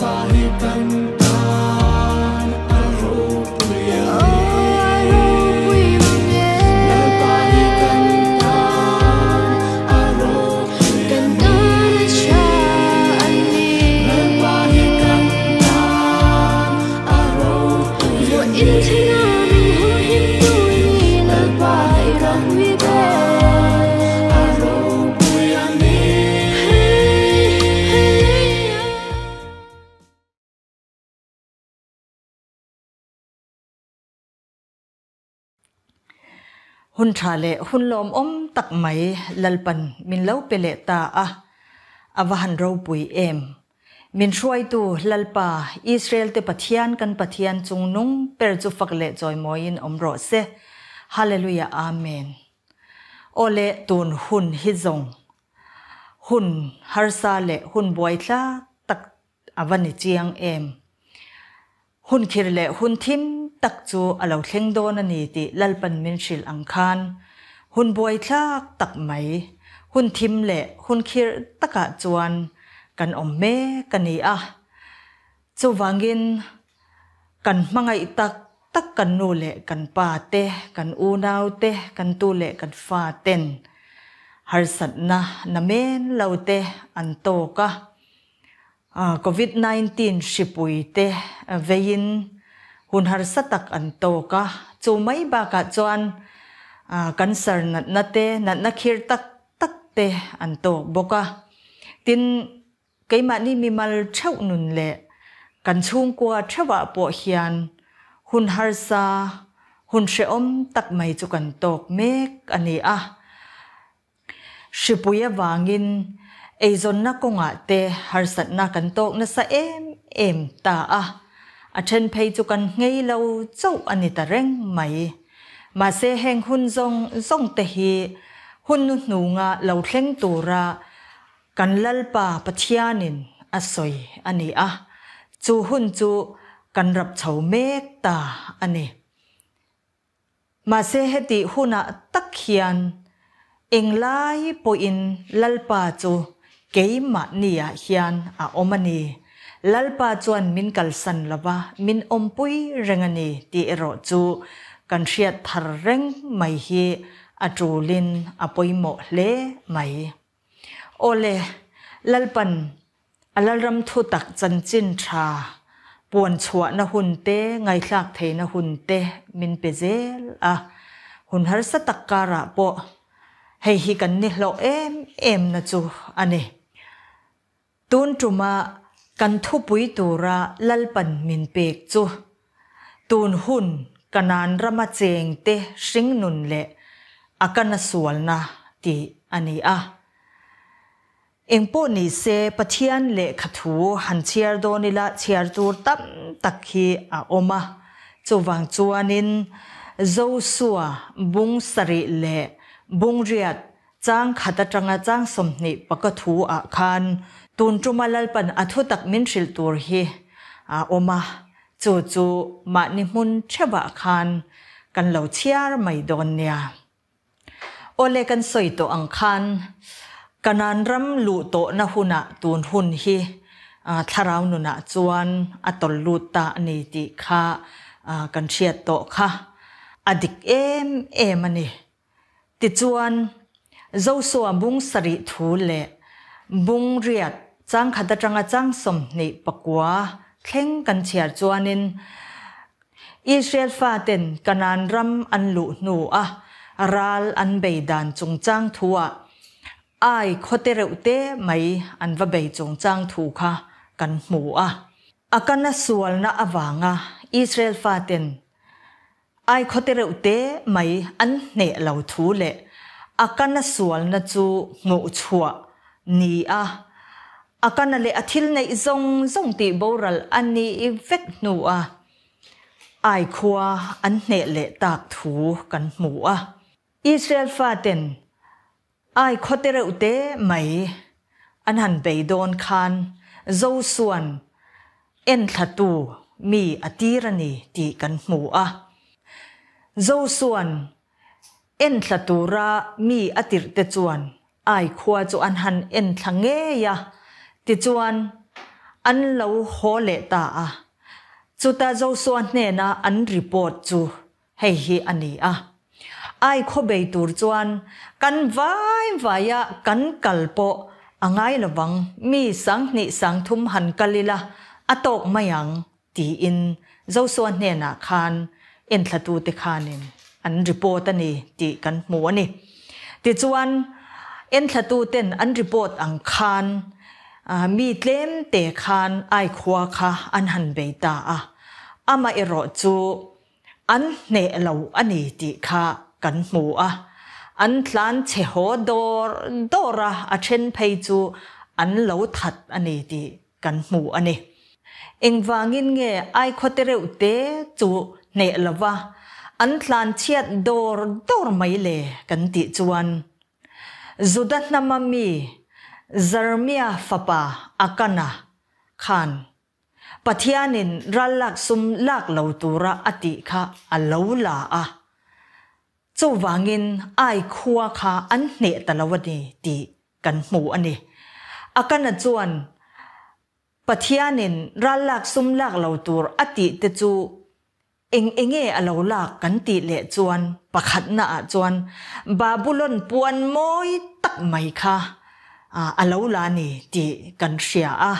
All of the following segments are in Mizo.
Lalpa hi kan tan a ropui a ni. Lalpa hi kan tan a ropui a ni. Lalpa hi kan tan a ropui a ni. Lalpa hi kan tan a ropui a ni. Hun tha leh hun lawmawm tak mai Lalpan min lo pe leh ta a, a va han ropui em! Min hruaitu Lalpa, Israel te Pathian kan Pathian chung nung ber chu fak leh chawimawiin awm rawh se. Hallelujah Amen. Aw le tun hun hi zawng hun harsa leh hun buaithlak tak A va ni chiang em? Hun khir leh hun thim tak chu a lo thleng dawn a ni tih Lalpan min hrilh ang khan, hun buaithlak tak mai, hun thim leh hun khirh takah chuan kan awm mek a ni a. Chuvangin, kan hmangaih tak tak kan nu leh kan pa te, kan unau te, kan tu leh kan fa ten harsatna namen lo te an tawk a. Covid 19 hripui te veiin hun harsa tak an tawk a, chu mai bakah chuan cancer natna te, natna khir tak tak te an tawk bawk a. Tin, keimahni mimal theuh nun leh kan chhungkua theuhah pawh hian hun harsa, hun hrehawm tak mai chu kan tawk mek a ni a. Hripui avangin eizawnna kawngah te harsatna kan tawk nasa em em ta a, a then phei chu kan nghei lo chauh a ni ta reng mai. Mahse heng hun zawng zawng te hi hun nu hnunga lo thleng tura kan Lalpa Pathianin a sawi a ni a, chu hun chu kan rap chho mek ta a ni. Mahse hetih hunah tak hian englai pawhin Lalpa chu keimahniah hian a awm a ni. Lalpa chuan min kalsan lo va, min awmpui reng a ni tih erawh chu kan hriat thar reng mai hi a tulin a pawimawh hle mai. Awle, Lalpan A Lalram thutak chanchin tha puan chhuahna hun te, ngaithlak theihna hun te min pe zel a. Hun harsa tak karah pawh hei hi kan ni hlawh em em na chu a ni. Tun tuma kan thupui tura Lalpan min pek chu tun hun Kanaan rama chengte hringnun leh a kana sualna tih a ni a. Engpawh ni se Pathian lehkha thu han chhiar dawn ila chhiar tur tam tak hi a awm a, chuvang chuanin Josua bung sarih leh bung riat chang khat atanga chang 20 paka thu ah khan tun tuma Lalpan a thutak min hrilh tur hi a awm a, chu chu mahni hmun theuhah khan kan lo chhiar mai dawn nia. Awle kan sawi tawh ang khan Kanaan ram luh tawhna hunah tun hun hi thlarau nunah chuan a tawlh lut ta a ni tih kha kan hriat tawh kha a dik em em a ni. Tichuan, Josua bung sarih thu leh bung riat chang khat atanga chang 29 thleng kan chhiar chuanin Israel faten Kanaan ram an luh hnu a ral an bei dan chungchang thuah Ai khawte reuh te mai an va bei chungchang thu kha kan hmu a. Akana sualna avanga Israel faten Ai khawte reuh te mai an hneh lo thu leh Akana sualna chu hmuhchhuah ni a A kana leh a thil neih zawng zawng tih boral a nih vek hnuah Ai khua an hneh leh tak thu kan hmu a. Israel faten Ai khaw te reuh te mai an han bei dawn khan Josua'n enthlatu mi a tir a ni tih kan hmu a. Josua'n enthla tura mi a tirh te chuan Ai khua chu an han en thla ngei a, tichuan an lo haw leh ta a. Chuta Josua hnena an report chu hei hi a ni a, Ai khaw bei tur chuan kan vai vaia kan kal pawh a ngai lovang, mi 2000 3000 han kal ila a tawk mai ang tiin Josua hnenah khan enthlatute khanin an report a ni tih kan hmu a ni. Tichuan, enthlatuten an report ang khan mi tlem te khan Ai khua kha an han bei ta a, amaherawh chu an hneh lo a ni tih kha kan hmu a, an tlan chhe haw dawr dawr a, a then phei chu an lo that a ni tih kan hmu a ni. Engvangin nge Aikhaw te reuh te chu hneh lova an tlan chhiat dawr dawr mai le kan tih chuan Juda hnama mi Jeremia fapa Akana khan Pathianin ral lak sum lak lo tura a tih kha a lo la a. Chuvangin Ai khua kha an hneh ta lo a ni tih kan hmu a ni. Akana chuan Pathianin ral lak sum lak lo tur a tih te chu eng enge a lo lak kan tih leh chuan pakhatna ah chuan Babulon puan mawi tak mai kha a lo la ni tih kan hria a.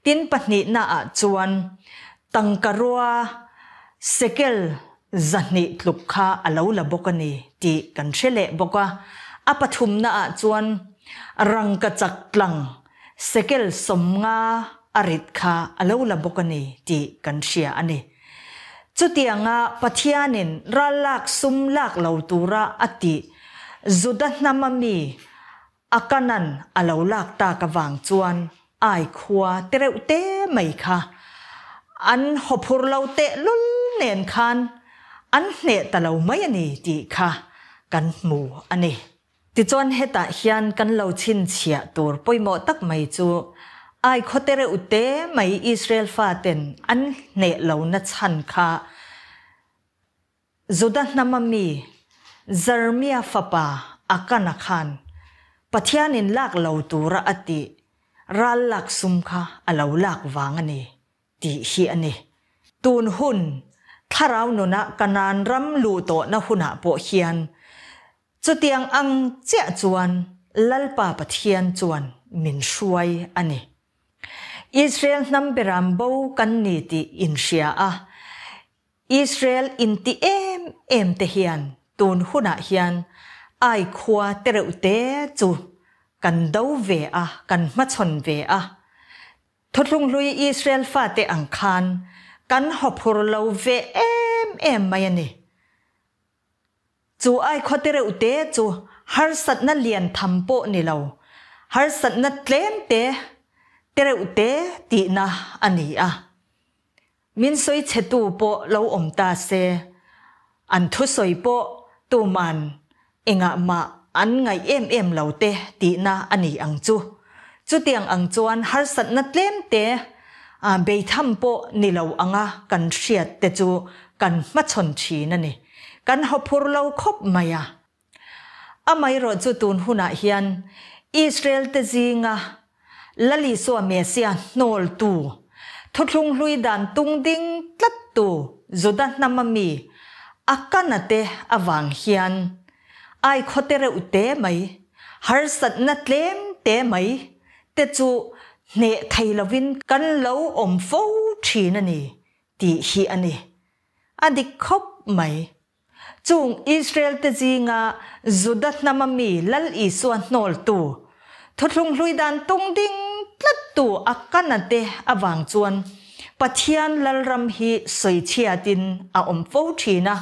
Tin pahnihna ah chuan tangkarua sekel 200 tluk kha a lo la bawk a ni tih kan hre leh bawk a. A pathumna ah chuan rangkachak tlang sekel 50 a rit kha a lo la bawk a ni tih kan hria a ni. Chutianga Pathianin ral lak sum lak lo tura a tih Juda hnama mi Akanan a lo lak tak avang chuan Ai khua te reuh te mai kha an hawphur lo tehlul nen khan an hneh ta lo mai a ni tih kha kan hmu a ni. Tichuan hetah hian kan lo chhinchhiah tur pawimawh tak mai chu Ai khaw te reuh te mai Israel faten an hneh lo na chhan kha Juda hnama mi Jeremia fapa Akana khan Pathianin lak lo tura a tih ral lak sum kha a lo lak vang a ni tih hi a ni. Tun hun, thlarau nuna Kanaan ram luh tawhna hunah pawh hian chutiang ang chiah chuan Lalpa Pathian chuan min hruai a ni. Israel hnam beram bo kan ni tih inhria a, Israel inti em em te hian tun hunah hian Ai khua te reuh te chu kan do ve a, kan hmachhawn ve a. Thuthlung hlui Israel fate ang khan kan hawphur lo ve em em mai a ni. Chu Ai khaw te reuh te chu harsatna lian tham pawh ni lo, harsatna tlem te te reuh te tihna a ni a. Min sawi chhetu pawh lo awm ta se, an thusawi pawh tuman engah mah an ngaih em em lo te tihna a ni ang chu. Chutiang ang chuan harsatna tlem te, beitham pawh ni lo anga kan hriat te chu kan hmachhawn thin a ni. Kan hawphur lo khawp mai a. Amaherawh chu tun hunah hian Israel te zinga Lal Isua Messiah hnawltu, thuthlung hlui dan tung ding tlattu Juda hnama mi Akana te avang hian ai khaw te reuh te mai, harsatna tlem te mai te chu hneh thei lovin kan lo awm fo thin a ni tih hi a ni. A dik khawp mai. Chung Israel te zinga Juda hnama mi Lal Isua hnawltu, thuthlung hlui dan tung ding tlattu Akana te avang chuan Pathian Lalram hi sawichhiatin a awm fo thin a,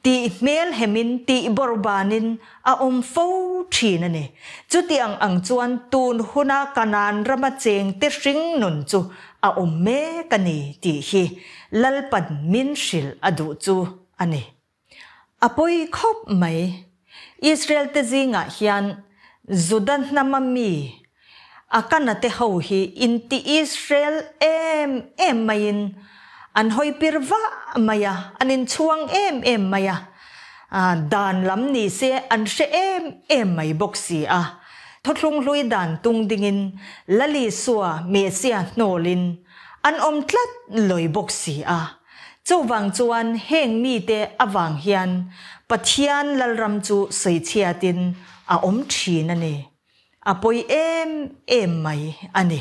tih hmel hemin tih bawrhbanin a awm fo thin a ni. Chutiang ang chuan tun huna Kanaan rama chengte hring nun chu a awm mek a ni tih hi Lalpan min hrilh a duh chu a ni. A pawi khawp mai. Israel te zingah hian Juda hnama mi Akana te ho hi inti Israel em em maiin an hawi pir vah mai a, an inchhuang em em mai a, dan lam ni se an hre em em mai bawk si a. Thuthlung hlui dan tung dingin Lalisua Messiah hnawlin. an awm tlat lawi bawk si a. Chuvang chuan heng mite avang hian Pathian Lalram chu sawichhiatin a awm thin a ni. A pawi em em mai a ni.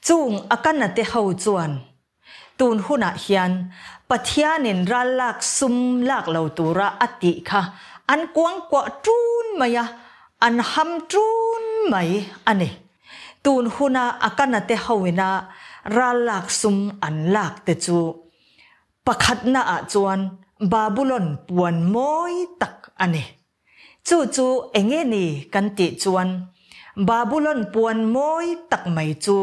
Chung a kana te ho chuan tun hunah hian Pathianin ral lak sum lak lo tura a tih kha an kuangkuah ṭun mai a, an ham ṭun mai a ni. Tun huna a kana te hoina ral lak sum an lak te chu pakhatna ah chuan Babulon puan mawi tak a ni. Chu chu enge ni kan tih chuan Babulon puan mawi tak mai chu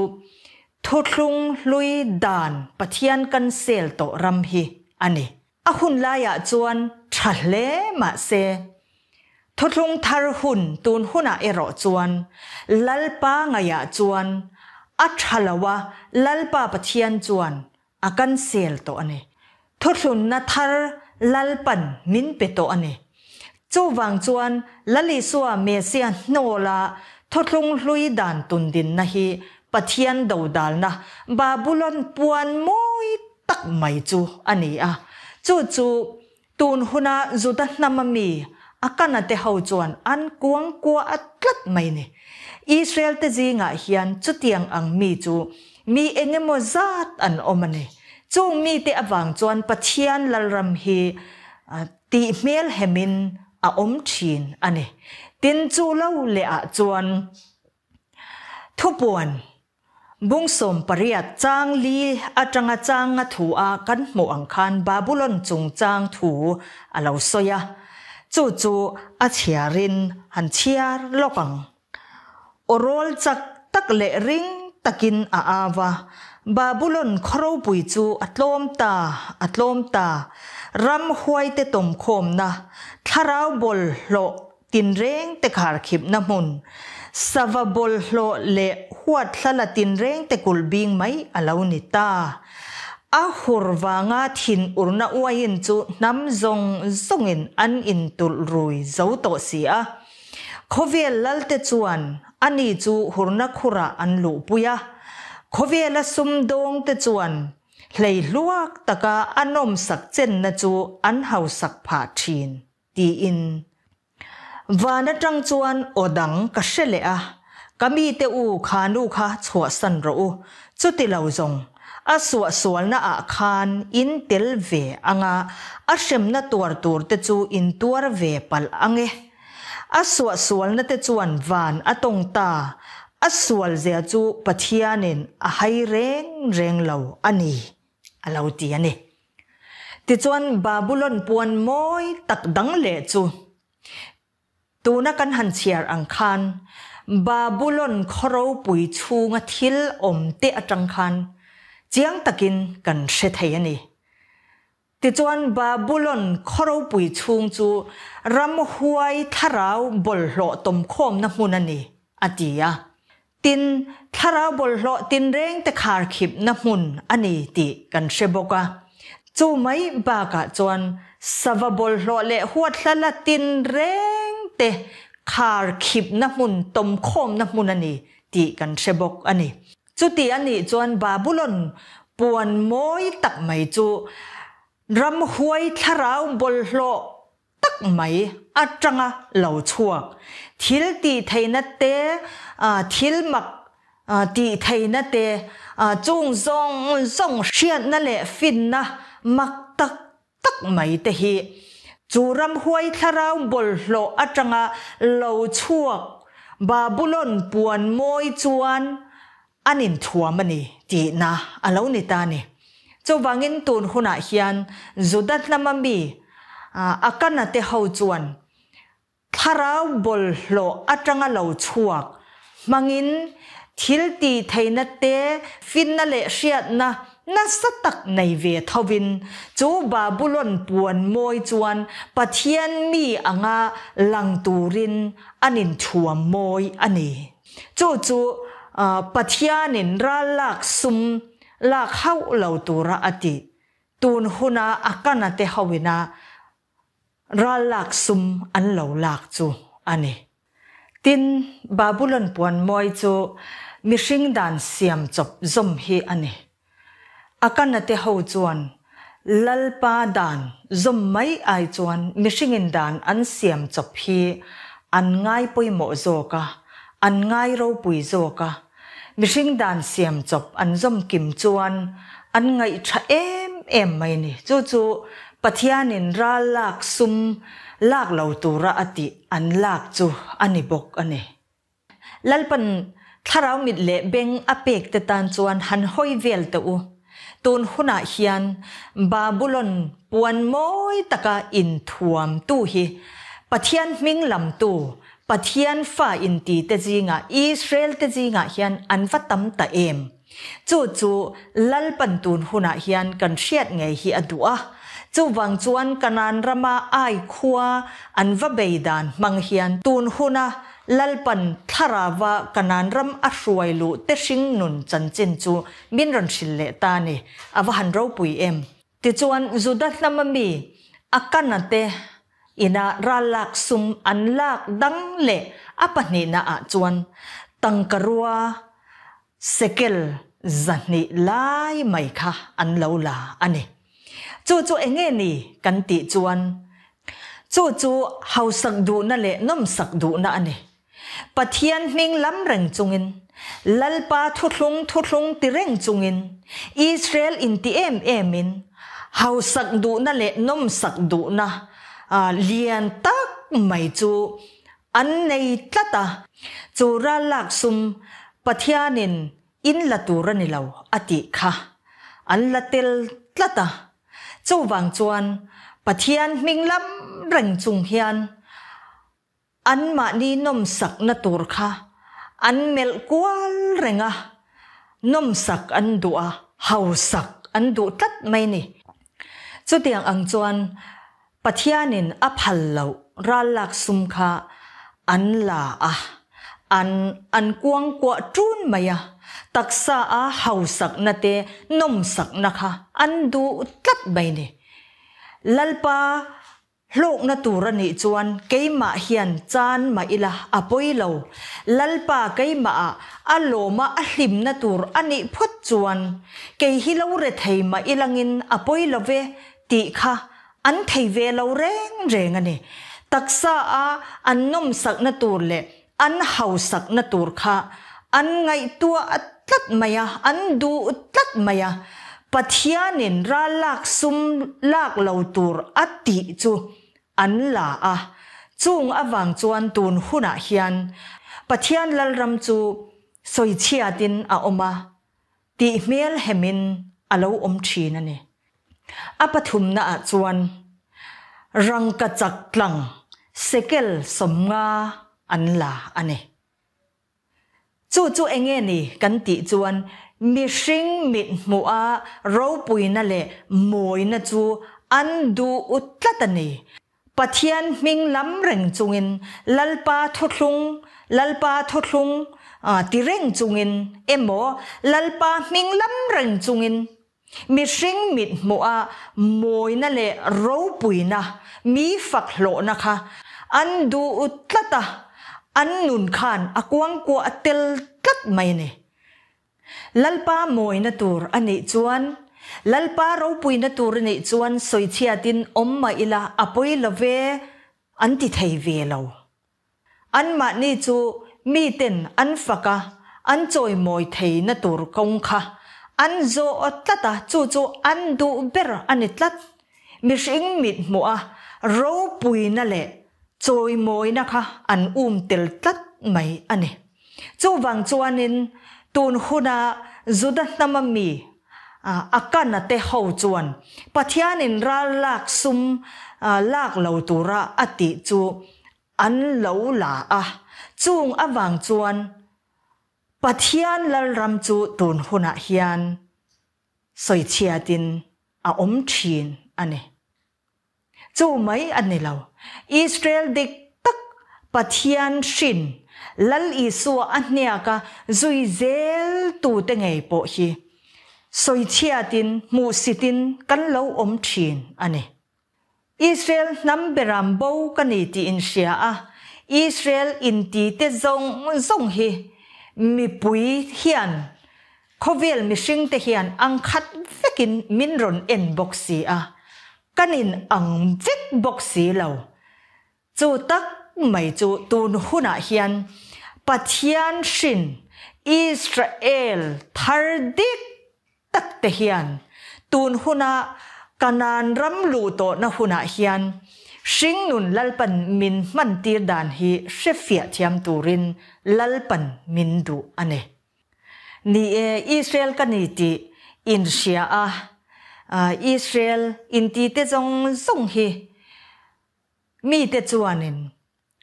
thuthlung hlui dan Pathian kan sel tawh ram hi a ni. A hun laiah chuan tha hle mah se, thuthlung thar hun tun hunah erawh chuan Lalpa ngaihah chuan a tha lo a, Lalpa Pathian chuan a kan sel tawh a ni. Thuthlunna thar Lalpan min pe tawh a ni. Chuvang chuan Lal Isua Messiah hnawla thuthlung hlui dan tundinna hi Pathian dodalna Babulon puan mawi tak mai chu a ni a. Chu chu tun huna Juda hnama mi Akana te ho chuan an kuang kua a tlat mai ni. Israel te zingah hian chutiang ang mi chu mi eng emaw zat an awm a ni. Chung mite avang chuan Pathian Lalram hi tih hmel hemin a awm thin a ni. Tin chu lo leh ah chuan thupuan Bung 18 chang li atanga chang nga thu a kan hmuh ang khan Babulon chungchang thu a lo sawi a, chu chu a chhiarin han chhiar lawk ang. Aw rawl chak tak leh ring takin a au a, Babulon khaw ropui chu a tlawm ta, a tlawm ta, ram huaite tawmkhawmna, thlarau bawlhhlawh Tinreng te kharkhipna hmun, sava bawlhhlawh leh huathlala tinreng te kulh bing mai a lo ni ta. A hur vanga thin urna uaiin chu hnam zawng zawngin an intulh rui zo tawh si a. Khawvel lalte chuan ani chu hurna khurah an luhpui a. Khawvela sumdawngte chuan hleihluak taka a nawmsak chenna chu an hausak phah thin. Tiin. Van atang chuan aw dang ka hre leh a, Ka mite u kha nu kha chhuahsan rawh u, chuti lo zawng, a suahsualna ah khan in tel ve anga a hremna tuar tur te chu in tuar ve palh ang e. A suahsualna te chuan van a tawng ta, a sual zia chu Pathianin a hai reng reng lo a ni, a lo ti a ni. Tichuan Babulon puan mawi tak dang leh chu tuna kan han chhiar ang khan Babulon khaw ropui chhunga thil awm te atang khan chiang takin kan hre thei a ni. Tichuan Babulon khaw ropui chhung chu ramhuai thlarau bawlhhlawh tawmkhawmna hmun a ni, a ti a. Tin, thlarau bawlhhlawh tinrengte kharkhipna hmun a ni tih kan hre bawk a. Chu mai bakah chuan sava bawlhhlawh leh huathlala tinrengte kharkhipna hmun, tawmkhawmna hmun a ni tih kan hre bawk a ni. Chuti a nih chuan Babulon puan mawi tak mai chu ramhuai thlarau bawlhhlawh tak mai atanga lo chhuak thil tih theihna te, thil mak tih theihna te, chung zawng zawng hriatna leh finna mak tak tak mai te hi chu ramhuai thlarau bawlhhlawh atanga lo chhuak Babulon puan mawi chuan an inthuam a ni tihna a lo ni ta a ni. Chuvangin tun hunah hian Juda hnama mi Akana te ho chuan thlarau bawlhhlawh atanga lo chhuak hmangin thil tih theihna te, finna leh hriatna nasa tak nei ve thovin chu Babulon puan mawi chuan Pathian mi anga lang turin an inthuam mawi a ni. Chu chu Pathianin ral lak sum lak hauh lo tura a tih tun huna a kana te hoina ral lak sum an lo lak chu a ni. Tin, Babulon puan mawi chu mihring dan siam chawp zawm hi a ni. Akana te ho chuan Lalpa dan zawm mai ai chuan mihringin dan an siam chawp hi an ngai pawimawh zawk a, an ngai ropui zawk a. Mihring dan siam chawp an zawm kim chuan an ngaih tha em em mai ni. Chu chu Pathianin ral lak sum lak lo tura a tih an lak chu a ni bawk a ni. Lalpan thlarau mit leh beng a pek te tan chuan han hawi vel teh u. Tun hunah hian Babulon puan mawi taka inthuam tu hi Pathian hming lamtu, Pathian fa inti te zingah, Israel te zingah hian an va tam ta em? Chu chu Lalpan tun hunah hian kan hriat ngei hi a duh a. Chuvang chuan Kanaan rama Ai khua an va bei dan hmang hian tun huna Lalpan thlarava Kanaan ram a hruai luh te hring nun chanchin chu min rawn hrilh leh ta ni. A va han ropui em! Tichuan Juda hnama mi Akana te ina ral lak sum an lak dang leh a pahnihna ah chuan tangkarua Sekel 200 lai mai kha an lo la a ni. Chu chu enge ni kan tih chuan chu chu hausak duhna leh nawmsak duhna a ni. Pathian hming lam reng chungin, Lalpa thuthlung thuthlung ti reng chungin, Israel inti em emin, hausak duhna leh nawmsak duhna lian tak mai chu An nei tlat a, chu ral lak sum Pathianin in la tur a ni lo a tih kha an la tel tlat a. Chuvang chuan Pathian hming lam reng chung hian anmahni nawmsakna tur kha an melh kual reng a, nawmsak an duh a, hausak an duh tlat mai ni. Chutiang ang chuan Pathianin a phal loh ral lak sum kha an la a, an an kuangkuah ṭun mai a, taksa a hausakna te nawmsakna kha an duh tlat mai ni. Lalpa hlawkna tur a nih chuan keimah hian chan mah ila a pawi lo, Lalpa keimah ah a lawma a hlimna tur a nih phawt chuan kei hi lo rethei mah ilangin a pawi lo ve tih kha an thei ve lo reng reng a ni. Taksa a an nawmsakna tur leh an hausakna tur kha an ngaihtuah tlat mai a, an duh tlat mai a. Pathianin ral lak sum lak lo tur a tih chu an la a. Chung avang chuan tun hunah hian Pathian Lalram chu sawichhiatin a awm a, Tih hmel hemin a lo awm thin a ni. A pathumnaah chuan rangkachak tlang sekel 50 an la a ni. Chu chu enge ni kan tih chuan mihring mit hmuha ropuina leh mawina chu an duh tlat a ni. Pathian hming lam reng chungin Lalpa thuthlung, Lalpa thuthlung ti reng chungin emaw Lalpa hming lam reng chungin mihring mit hmuha mawina leh ropuina, mi fak hlawhna kha an duh tlat a, an nun khan a kuangkuah tel tlat mai a ni. Lalpa mawina tur a nih chuan, Lalpa ropuina tur a nih chuan sawichhiatin awm mah ila a pawi lo ve an ti thei ve lo. Anmahni chu miten an fak a, an chawimawi theihna tur kawng kha an zawh tlat a, chu chu an duh ber a ni tlat. Mihring mit hmuh a ropuina leh chawimawina kha an um tel tlat mai a ni. Chuvang chuanin tun huna Juda hnama mi Akana te ho chuan Pathianin ral lak sum lak lo tura a tih chu an lo la a. Chung avang chuan Pathian Lalram chu tun hunah hian sawichhiatin a awm thin a ni. Chu mai a ni lo. Israel dik tak Pathian hrin Lal Isua a hniaka zui zel tute ngei pawh hi sawichhiatin hmuhsitin kan lo awm thin a ni. Israel hnam beram bo ka ni tih in hria a, Israel intite zawng zawng hi mipui hian. Khawvel mihringte hian ang khat vekin min rawn en bawk si a, kan in ang vek bawk si lo. Chu tak mai chu tun hunah hian Pathian hrin Israel thar dik tak te hian tun huna Kanaan ram luh tawhna hunah hian hringnun Lalpan min hmantir dan hi hrefiah thiam turin Lalpan min duh a ni. Ni e, Israel ka ni tih inhria a, Israel intite zawng zawng hi Mite chuanin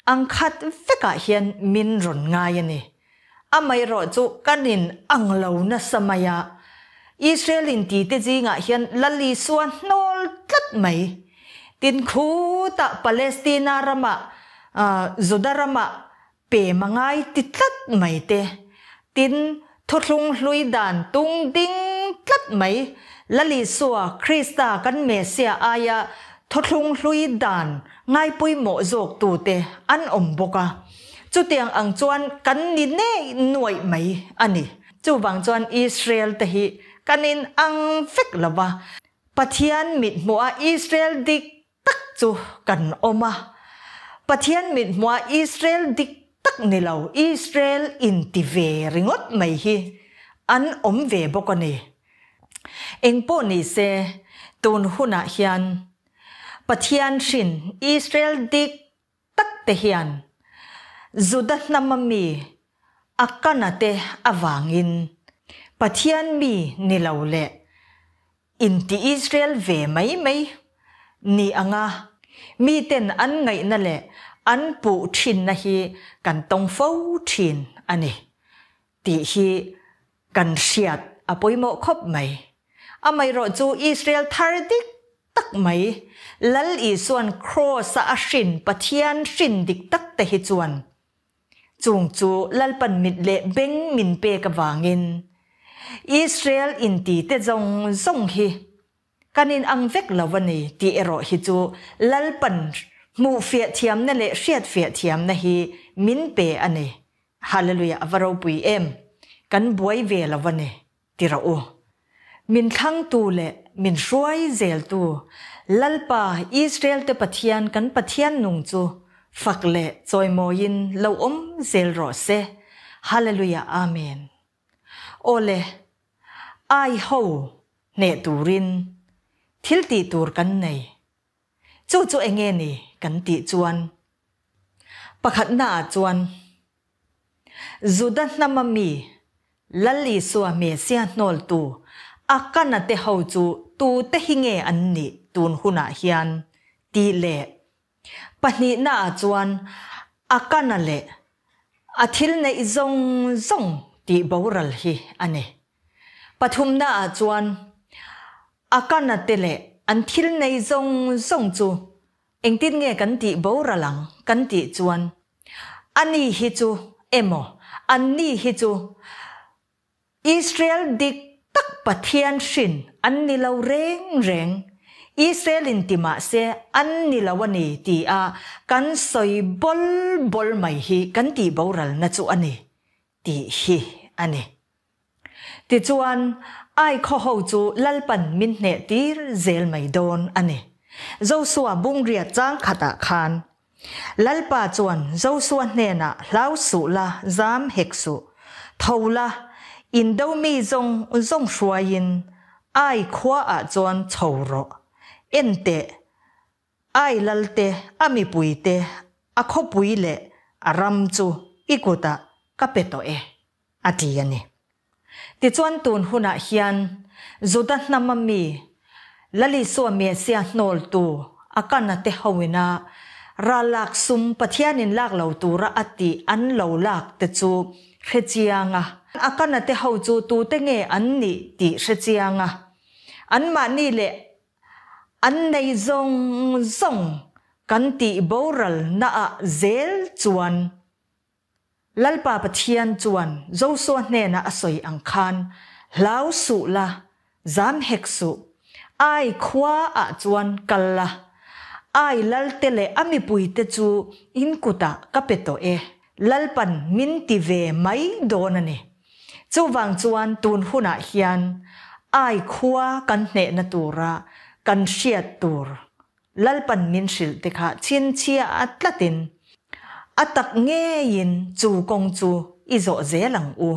ang khat vekah hian min rawn ngai a ni. Amaherawh chu kan in ang lo nasa mai a, Israel intite zingah hian Lal Isua hnawl tlat mai. Tin khutah Palestina ramah, Juda ramah pem a ngai ti tlat mai te. Tin, thuthlung hlui dan tung ding tlat mai, Lal Isua Krista kan Messiah aia thuthlung hlui dan ngai pawimawh zawk tute an awm bawk a. Chutiang ang chuan kan ni nei nuaih mai a ni. Chuvang chuan Israel te hi kan in ang vek lo va, Pathian mithmuha Israel dik tak chu kan awm a. Pathian mithmuha Israel dik tak ni lo, Israel inti ve ringawt mai hi an awm ve bawk a ni. Engpawh ni se, tun hunah hian Pathian hrin Israel dik tak te hian Juda hnama mi Akana te avangin Pathian mi ni lo leh Inti Israel ve mai mai ni anga miten an ngaihna leh an puh thinna hi kan tawng fo thin a ni tih hi kan hriat a pawimawh khawp mai. Amaherawh chu Israel thar dik tak mai Lal Isuan Kraws-a a hrin Pathian hrin dik tak te hi chuan Chung chu Lalpan mit leh beng min pek avangin Israel intite zawng zawng hi kan inang vek lo a ni tih erawh hi chu Lalpan hmuhfiah thiamna leh hriatfiah thiamna hi min pe a ni. Hallelujah a va ropui em! Kan buai ve lo a ni. Ti rawh u. Min thlangtu leh min hruai zeltu Lalpa Israel-te Pathian kan Pathian nung chu fak leh chawimawiin lo awm zel rawh se. Hallelujah Amen. Awle, ai ho hneh turin thil tih tur kan nei. Chu chu enge ni kan tih chuan pakhatnaah chuan Juda hnama mi Lal Isua Messiah hnawltu Akana te ho chu tute hi nge an nih tun hunah hian tih leh pahnihnaah chuan Akana leh a thil neih zawng zawng tih boral hi a ni. Pathumnaah chuan Akana te leh an thil nei zawng zawng chu engtin nge kan tih boral ang kan tih chuan ani hi chu emaw anni hi chu Israel dik tak Pathian hrin an ni lo reng reng, Israel in ti mah se an ni lo a ni ti a kan sawi bawl bawl mai hi kan tih boralna chu a ni tih hi a ni. Tichuan, Ai khaw ho chu Lalpan min hneh tir zel mai dawn a ni. Josua bungriat chang khatah khan, Lalpa chuan Josua hnenah hlau suh la, zam hek suh. Tho la, indo mi zawng zawng hruaiin Ai khuaah chuan chho rawh. En teh, Ai Lalte, a mipuite, a khawpui leh a ram chu i kutah ka pe tawh e. A ti a ni. Tichuan tun hunah hian Juda hnama mi Lalisua Messiah hnawltu Akana te hoin a ral lak sum Pathianin lak lo tura a tih an lo lak te chu hre chiang a. Akana te ho chu tute nge an nih tih hre chiang a. Anmahni leh an nei zawng zawng kan tih boral naah zel chuan Lalpa Pathian chuan Josua hnenah a sawi ang khan, Hlau suh la, zam hek suh. Ai khua ah chuan kal la. Ai Lalte leh a mipuite chu in kutah ka pe tawh e. Lalpan min ti ve mai dawn a ni. Chuvang chuan tun hunah hian Ai khua kan hnehna tura kan hriat tur Lalpan min hrilh te kha chhinchhiah a tlatin a tak ngeiin chu kawng chu i zawh zel ang u.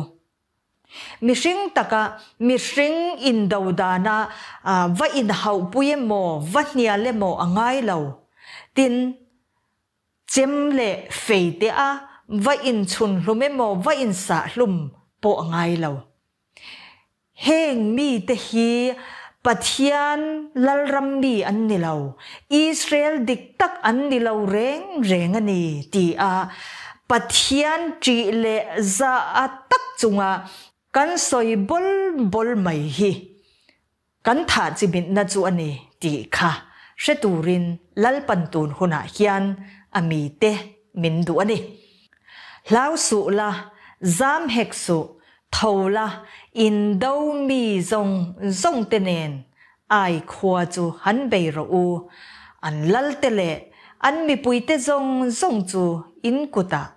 Mihring taka mihring indo dana va inhauhpui emaw va hnial emaw a ngai lo. Tin, chem leh fei te a va inchhun hlum emaw va insah hlum pawh a ngai lo. Heng mite hi Pathian Lalram mi an ni lo, Israel dik tak an ni lo reng reng a ni, ti a Pathian ṭih leh zah a tak chunga kan sawi bawl bawl mai hi kan thah chimitna chu a ni tih kha hre turin Lalpan tun hunah hian a mite min duh a ni. Hlau suh la, zam hek suh, tho la, indo mi zawng zawng te nen Ai khua chu han bei rawh u, an lal te leh an mipui te zawng zawng chu in kutah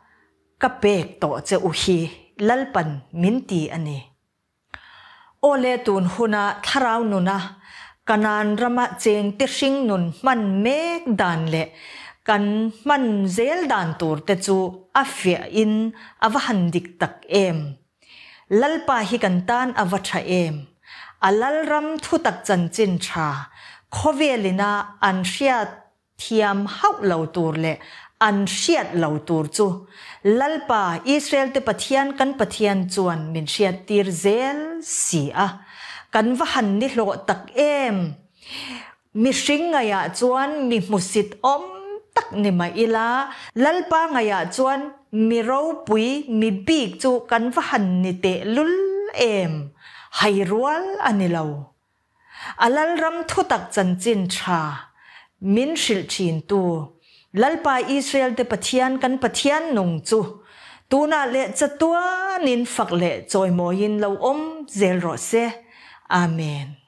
ka pek tawh che u hi Lalpan min ti a ni. Aw le tun huna thlarau nuna Kanaan rama chengte hringnun hman mek dan leh kan hman zel dan tur te chu a fiahin a va han dik tak em. Lalpa hi kan tan a va tha em. A Lalram thutak chanchin tha khawvelina an hriat Thiam hauh lo tur leh an hriat lo tur chu Lalpa, Israel-te Pathian kan Pathian chuan min hriattir zel si a. Kan va han ni hlawh tak em! Mihring ngaihah chuan mi hmusit awm tak ni mah ila, Lalpa ngaihah chuan mi ropui, mi bik chu kan va han ni tehlul em! Hai rual a ni lo. A Lalram thutak chanchin tha min hrilh thintu Lalpa Israel-te Pathian kan Pathian nung chu tunah leh chatuanin fak leh chawimawiin lo awm zel rawh se. Amen.